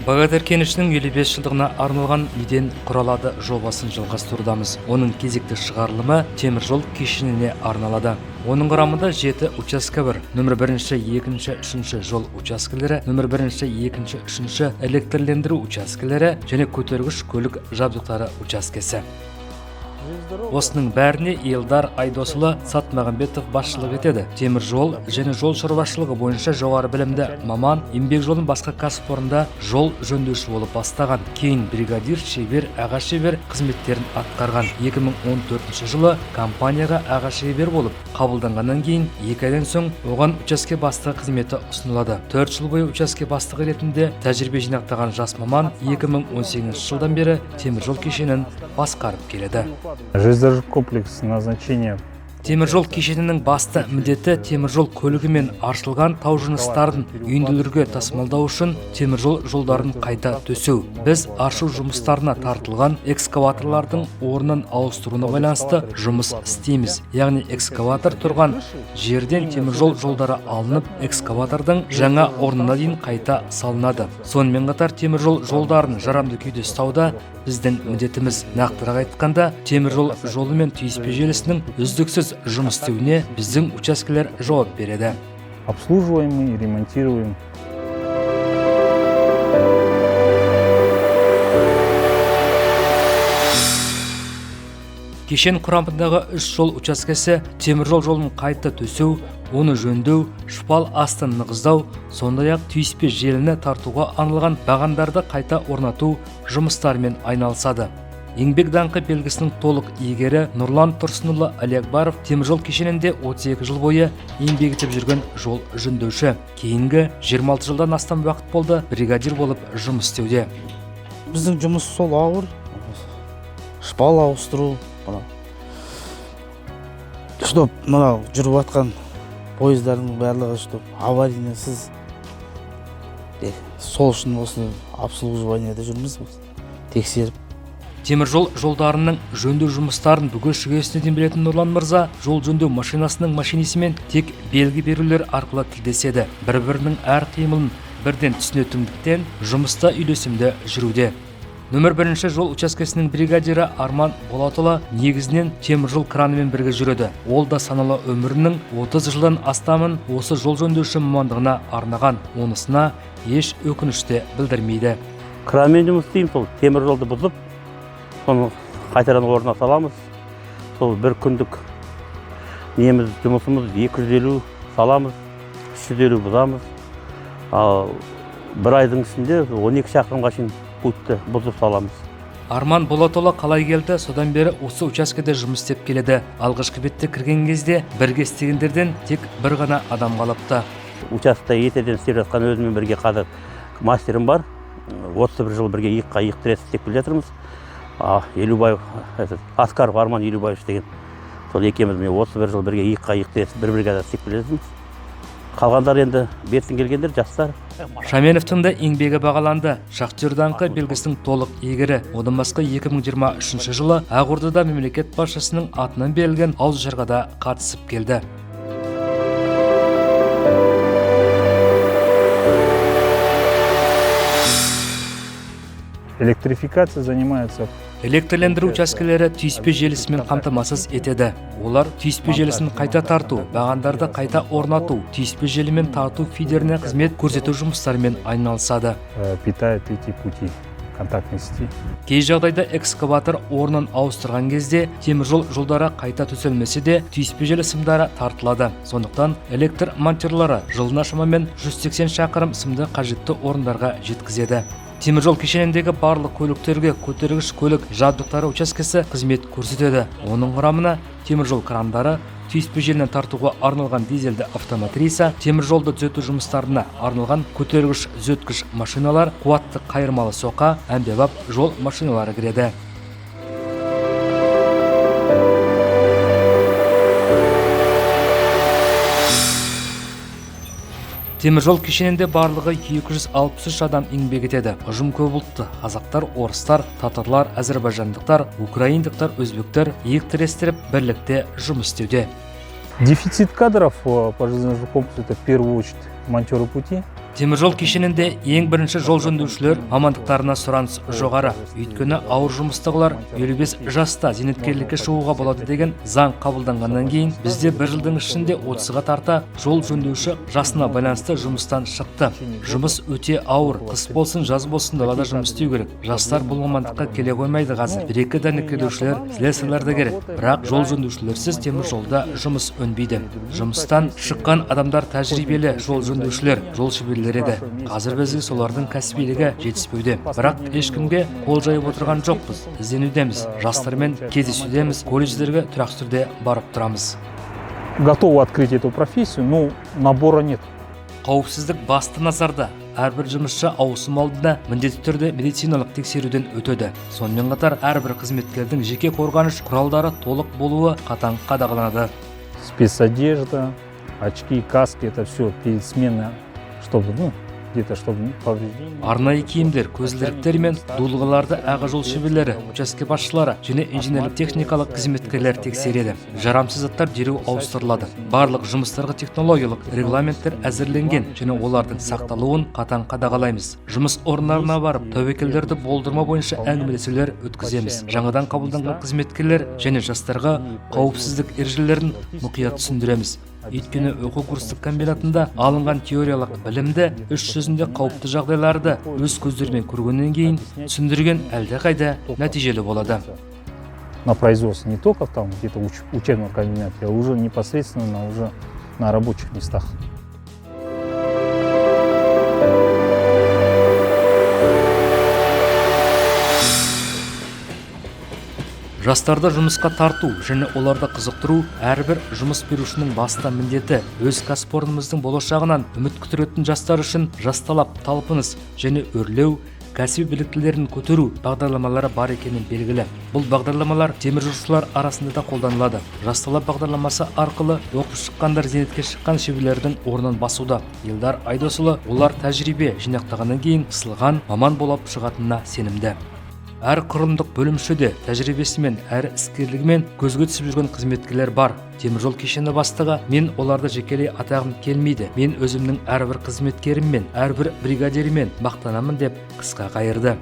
Богатырь кенішінің 55 жылдығына арналған «Неден құралады» жобасын жалғастырудамыз. Оның кезекті шығарылымы теміржол кешеніне арналады. Оның құрамында жеті учаске бар: нөмір бірінші, екінші, үшінші жол учаскелері, нөмір бірінші, екінші, үшінші электрлендіру учаскелері және көтергіш көлік жабдықтары учаскесі. Осының бәріне Елдар Айдосұлы Сатмағамбетов басшылық етеді. Темір жол және жол шаруашылығы бойынша жоғары білімді маман еңбек жолын басқа кәсіпорында жол жөндеуші болып бастаған. Кейін бригадир, шебер, аға шебер қызметтерін атқарған. 2014 жылы компанияға аға шебер болып қабылданғаннан кейін 2 айдан соң оған учаске бастығы қызметі ұсынылады. 4 жыл бойы учаске бастығы ретінде тәжірибе жинақтаған жас маман 2018 жылдан бері теміржол кешенін басқарып келеді. Железнодорожный комплекс назначения Теміржол кешенінің басты міндеті – теміржол көлігімен аршылған тау жыныстарын үйінділерге тасымалдау үшін теміржол жолдарын қайта төсеу. Біз аршу жұмыстарына тартылған экскаваторлардың орнын ауыстыруына байланысты жұмыс істейміз, яғни экскаватор тұрған жерден теміржол жолдары алынып, экскаватордың жаңа орнына дейін қайта салынады. Сонымен қатар теміржол жолдарын жарамды күйде ұстауда біздің міндетіміз. Нақтырақ айтқанда, теміржол жолы мен түйіспе желісінің үздіксіз жұмыс істеуіне біздің учаскелер жауап береді. Обслуживаем и ремонтируем. Кешен құрамындағы үш жол учаскесі теміржол жолын қайта төсеу, оны жөндеу, шпал астын нығыздау, сондай ақ түйіспе желіні тартуға арналған бағандарды қайта орнату жұмыстарымен айналысады. Еңбек даңқы белгісінің толық иегері Нұрлан Тұрсынұлы Әлиакбаров теміржол кешенінде 32 жыл бойы еңбек етіп жүрген жол жөндеуші. Кейінгі 26 жылдан астам уақыт болды бригадир болып жұмыс істеуде. Біздің жұмыс сол ауыр шпал ауыстыру, мына чтоб мынау жүріп жатқан пойыздардың барлығы чтоб аварийныйсыз, сол үшін осы обслуживаниеде жүрміз тексеріп. Теміржол жолдарының жөндеу жұмыстарын бүге шүгесіне дейін білетін Нұрлан мырза жол жөндеу машинасының машинисімен тек белгі берулер арқылы тілдеседі. Бір бірінің әр қимылын бірден түсінетіндіктен, жұмыста үйлесімді жүруде. Нөмір бірінші жол учаскесінің бригадирі Арман Болатұлы негізінен теміржол кранымен бірге жүреді. Ол да саналы өмірінің 30 жылдан астамын осы жол жөндеуші мамандығына арнаған. Онысына еш өкініш те білдірмейді. Кранмен жұмыс істеймін. Сол темір жолды бұзып, соны қайтадан орнына саламыз. Сол бір күндік неміз, жұмысымыз 250 саламыз, 350 бұзамыз. Ал бір айдың ішінде 12 шақырымға шейін путьті бұзып саламыз. Арман Болатұлы қалай келді, содан бері осы учаскеде жұмыс істеп келеді. Алғашқы бетте кірген кезде бірге істегендерден тек бір ғана адам қалыпты. Участокта ертеден істеп жатқан, өзіммен бірге қазір мастерім бар. 31 жыл бірге иыққа иық тіресіп істеп келе жатырмыз. Елубаев, этот, Аскаров Арман Елубаевич деген. Сол екеуміз міне 31 жыл бірге иыққа иық тіресіп, бір бригада істеп келе жатырмыз. Қалғандар енді бертін келгендер, жастар. Шаменовтің де еңбегі бағаланды. Шахтер даңқы белгісінің толық иегері. Одан басқа 2023 жылы Ақордада мемлекет басшысының атынан берілген ауызашарға да қатысып келді. Электрификация занимается Электрлендіру учаскелері түйіспе желісімен қамтамасыз етеді. Олар түйіспе желісін қайта тарту, бағандарды қайта орнату, түйіспе желімен тарту фидеріне қызмет көрсету жұмыстарымен айналысады. Питает эти пути контактной сети. Кей жағдайда экскаватор орнын ауыстырған кезде теміржол жолдары қайта төселмесе де, түйіспе желі сымдары тартылады. Сондықтан электр монтерлары жылына шамамен 180 шақырым сымды қажетті орындарға жеткізеді. Теміржол кешеніндегі барлық көліктерге көтергіш көлік жабдықтары учаскесі қызмет көрсетеді. Оның құрамына теміржол крандары, түйіспе желіні тартуға арналған дизельді автомотриса, теміржолды түзету жұмыстарына арналған көтергіш түзеткіш машиналар, қуатты қайырмалы соқа, әмбебап жол машиналары кіреді. Теміржол кешенінде барлығы 263 адам еңбек етеді. Ұжым көп ұлтты: қазақтар, орыстар, татарлар, әзірбайжандықтар, украиндықтар, өзбектер иық тірестіріп, бірлікте жұмыс істеуде. Дефицит кадров по железнодорожному комплексу – это в первую очередь монтеры пути. Теміржол кешенінде ең бірінші жол жөндеушілер мамандықтарына сұраныс жоғары. Өйткені ауыр жұмыстағылар 55 жаста зейнеткерлікке шығуға болады деген заң қабылданғаннан кейін бізде бір жылдың ішінде 30-ға тарта жол жөндеуші жасына байланысты жұмыстан шықты. Жұмыс өте ауыр, қыс болсын, жаз болсын далада жұмыс істеу керек. Жастар бұл мамандыққа келе қоймайды қазір. Бір-екі дәнекерлеушілер, слесарьлар да керек. Бірақ жол жөндеушілерсіз теміржолда жұмыс өнбейді. Жұмыстан шыққан адамдар тәжірибелі жол жөндеушілер, жол шеберлері еді. Қазір бізге солардың кәсібилігі жетіспеуде. Бірақ ешкімге қол жайып отырған жоқпыз, ізденудеміз, жастармен кездесудеміз, колледждерге тұрақты түрде барып тұрамыз. Готовы открыть эту профессию, но набора нет. Қауіпсіздік басты назарда. Әрбір жұмысшы ауысым алдында міндетті түрде медициналық тексеруден өтеді. Сонымен қатар әрбір қызметкердің жеке қорғаныш құралдары толық болуы қатаң қадағаланады. Спецодежда, очки, каски, это все перед сменой, чтобы, ну, где-то, чтобы повреждений. Арнайы киімдер, көзілдіріктер мен дулығаларды аға жол шеберлері, учаске басшылары және инженерлік техникалық қызметкерлер тексереді. Жарамсыз заттар дереу ауыстырылады. Барлық жұмыстарға технологиялық регламенттер әзірленген және олардың сақталуын қатаң қадағалаймыз. Жұмыс орындарына барып, тәуекелдерді болдырмау бойынша әңгімелесулер өткіземіз. Жаңадан қабылданған қызметкерлер және жастарға қауіпсіздік ережелерін мұқият түсіндіреміз. Өйткені оқу курстық комбинатында алынған теориялық білімді іс жүзінде қауіпті жағдайларды өз көздерімен көргеннен кейін түсіндірген әлдеқайда нәтижелі болады. На производстве не только там где-то в учебном кабинете, а уже непосредственно уже на рабочих местах. Жастарды жұмысқа тарту және оларды қызықтыру әрбір жұмыс берушінің басты міндеті. Өз кәсіпорнымыздың болашағынан үміт күттіретін жастар үшін «Жас талап», «Талпыныс» және «Өрлеу» кәсіби біліктілерін көтеру бағдарламалары бар екені белгілі. Бұл бағдарламалар теміржолшылар арасында да қолданылады. «Жас талап» бағдарламасы арқылы оқып шыққандар зейнетке шыққан шеберлердің орнын басуда. Елдар Айдосұлы олар тәжірибе жинақтағаннан кейін ысылған маман болып шығатынына сенімді. Әр құрылымдық бөлімшеде тәжірибесімен әрі іскерлігімен көзге түсіп жүрген қызметкерлер бар. Теміржол кешені бастығы мен оларды жекелей атағым келмейді, мен өзімнің әрбір қызметкеріммен, әрбір бригадиріммен мақтанамын деп қысқа қайырды.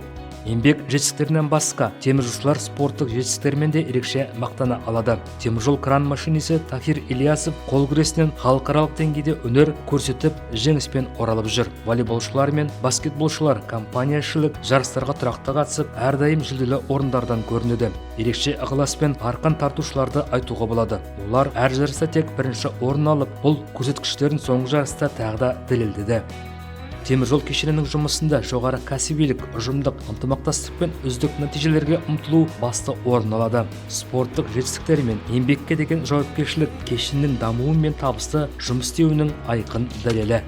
Еңбек жетістіктерінен басқа теміржолшылар спорттық жетістіктерімен де ерекше мақтана алады. Теміржол кран машинисі Тахир Ильясов қол күресінен халықаралық деңгейде өнер көрсетіп, жеңіспен оралып жүр. Волейболшылар мен баскетболшылар компанияішілік жарыстарға тұрақты қатысып, әрдайым жүлделі орындардан көрінеді. Ерекше ықыласпен арқан тартушыларды айтуға болады. Олар әр жарыста тек бірінші орын алып, бұл көрсеткіштерін соңғы жарыста тағы да дәлелдеді. Теміржол кешенінің жұмысында жоғары кәсібилік, ұжымдық ынтымақтастық пен үздік нәтижелерге ұмтылу басты орын алады. Спорттық жетістіктер мен еңбекке деген жауапкершілік кешеннің дамуы мен табысты жұмыс істеуінің айқын дәлелі.